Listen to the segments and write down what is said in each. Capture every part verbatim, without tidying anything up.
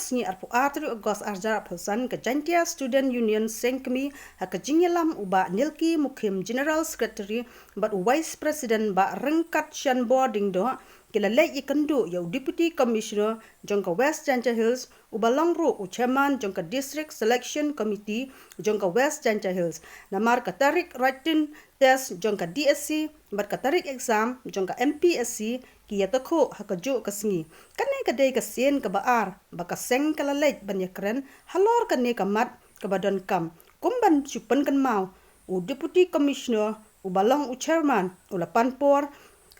Sngi arphew ar tarik August arhajar arphew san, ka Jaintia Student Union Seng Kmie ha ka jingïalam u Bah Nilki Mukhim, General Secretary, bad u Vice President Bah Ryngkat Shanbor Diengdoh, ki la leit ïakynduh ïa u Deputy Commissioner jong ka West Jaintia Hills, u ba long ruh u Chairman jong ka District Selection Committee jong ka West Jaintia Hills, namar ka tarik written test jong ka D S C bad ka tarik exam jong ka M P S C ki ïatyngkhuh ha kajuh ka sngi. Kane ka dei ka sien kaba ar ba ka seng ka la leit ban ïakren halor kane ka mat kaba donkam. Kum ban shu pynkynmaw, u Deputy Commissioner, u ba long u Chairman, u la pan por,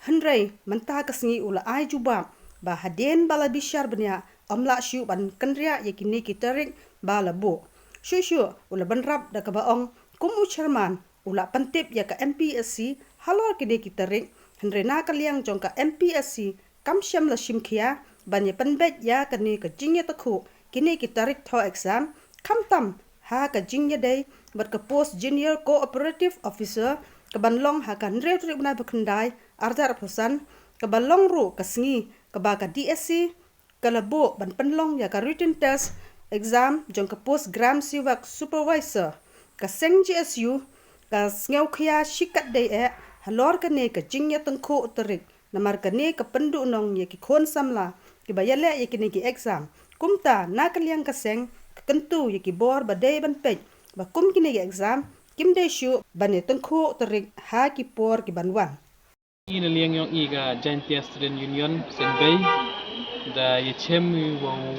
hynrei mynta ka sngi u la ai jubab ba hadien ba la bishar bniah, ym lah shuh ban kynriah ïa kine ki tarik ba la buh. Shuh shuh u la bynrap da kaba ong, kum u Chairman, u la pyntip ïa ka M P S C halor kine ki tarik, hynrei na ka liang jong ka M P S C kam shym la shim khia ban ïa pynbeit ïa kane ka jingïatyngkhuh kine ki tarik thoh exam, khamtam ha ka jingïadei bad ka post Junior Cooperative Officer ka ban long ha ka hynriew tarik bnai ba khyndai arhajar arphew san, ka ba long ruh ka sngi kaba ka D S C ka la buh ban pynlong ïa ka written test exam jong ka post Gram Sevak Supervisor. Ka seng G S U ka sngewkhia shikatdei eh halor kane ka jingïatyngkhuh tarik, namar kane ka pynduhnong ïa ki khun samla kiba ïaleh ïa kine ki exam. Kumta na ka liang ka seng ka kyntu ïa ki bor ba dei ban peit ba kum kine ki exam kim dei shuh ban ïatyngkhuh tarik ha ki por ki ban wan. I na liang ïong i ka Jaintia Student Union Seng Bei, da ïachem i wa u,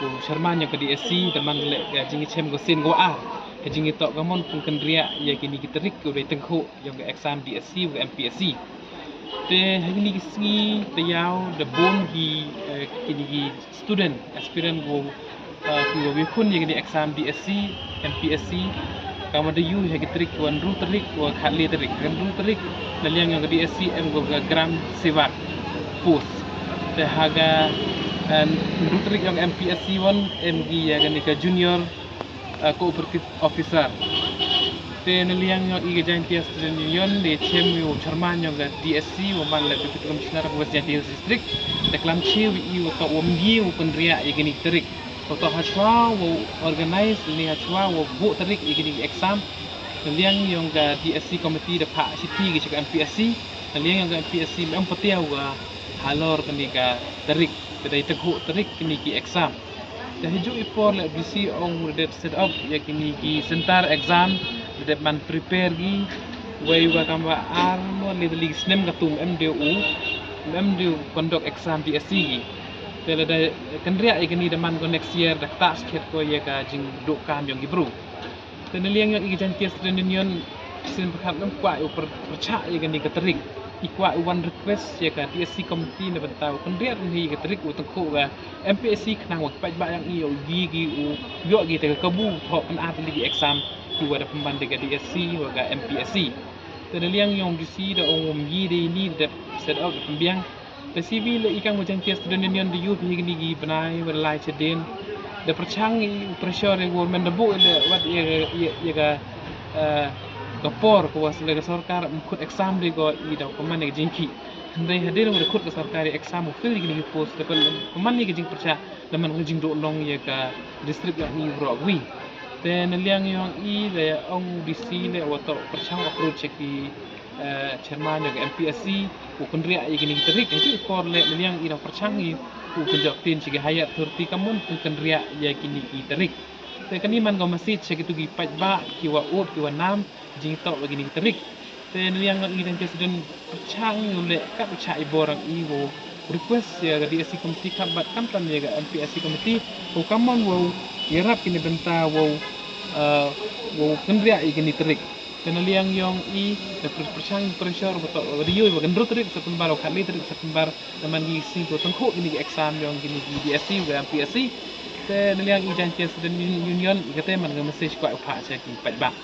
u Chairman ïong ka D S C, da man leh ka jingïachem ka sien ka wa ar, ka jingïatoh ka mon pynkynriah ïa kine ki tarik ka dei tyngkhuh ïong ka exam D S C wa ka M P S C. Te ha kine ki sngi taïaw da bun ki, eh, kine ki student aspirant ko, uh, ko wi khun ïa kane exam D S C, M P S C, ka ma da ïoh ha ki tarik wa hynriew tarik wa khatlai tarik. Hynriew tarik na liang ïong ka D S C em ko ka Gram Sevak post. Te ha ka, uh, hynriew tarik ïong M P S C wan em ki ïa kane ka junior, uh, cooperative officer. Te na liang ïong i ka Jaintia Student Union da ïachem i u Chairman ïong ka D S C, wa man leh Deputy Commissioner ka West Jaintia Hills District. Te klam chi wi i wa toh wa mgi wa kynriah ïa kine ki tarik. Wa toh hashwa wa organize ne hashwa wa buh tarik ïa kine ki exam. Na liang ïong ka D S C committee da phah shithi ki sha ka M P S C. Na liang ïong ka M P S C em patiaw wa halor kane ka tarik. Te da ïatyngkhuh tarik kine ki exam. Te ha juh i por leh D C ong u da dep set up ïa kine ki center exam, da dep man prepare ki, wei wa kam wa ar mo le da li snem ka tum em de u, em de u conduct exam D S C ki. Te lada kynriah ïa kine da man ko next year da ktah skhet ko ïa ka jingduh kam ïong ki bru. Te na liang ïong i ka Jaintia Student Union sien pyrkhat ngam kwah u pyrshah ïa kane ka tarik. I kwah u wan request ïa ka D S C committee na bynta u kynriah ïa ka tarik u tyngkhuh ka M P S C khnang wa ki paidbah ïong i u ïoh ki te ka kabu thoh pynat ïa ki exam ki wa da pynban da ka D S C wa ka M P S C. Te na liang ïong D C da ong um yi de ini da set up da pynbiang. Te C V leh i kang wa Jaintia Student Union da ïoh phi kini ki bnai wa lai chadien. Da pyrchang i pressure ïa government da buh ïa wat ïa ka, ïa ka, eh, ka por ka wa sle ka sorkar em khut exam de ko i da pynman ïa ka jingki. Hynrei hadien wa da khut ka sorkar ïa exam u fill ïa kini ki post da pynman ïa ka jingpyrchah da man ka jingduhnong ïa ka district ïong i bro wi. Te na liang ïong i da ong D C leh wa toh pyrchang approach ïa ki eh, chairman ïa ka M P S C, u kynriah ïa kini ki tarik, ïa ki por leh na liang i da pyrchang i, u kynjok tin sha ki higher authority ka mon pynkynriah ïa kini ki tarik. Te kani man ka message sha kitu ki paidbah, ki wa ud, ki wa nam, jingtoh ïa kini ki tarik. Te na liang i da Jaintia Student pyrchang i u leh kat u chah i bor ang i wow request ïa ka D S C committee kat bad khamtam ïa ka M P S C committee, wow ka mon wow ïarap kini bynta wow, eh, wow kynriah ïa kini tarik. Te na liang ïong i, da pyrshang pressure wa toh, wa da ïoh wa ka hynriew tarik September, wa khatlai tarik September, da man ki sngi ko tyngkhuh kini ki exam ïong kini ki D S C, wa M P S C. Te na liang i Jaintia Student Union, i kata man ka message kwah u phah sha ki paidbah.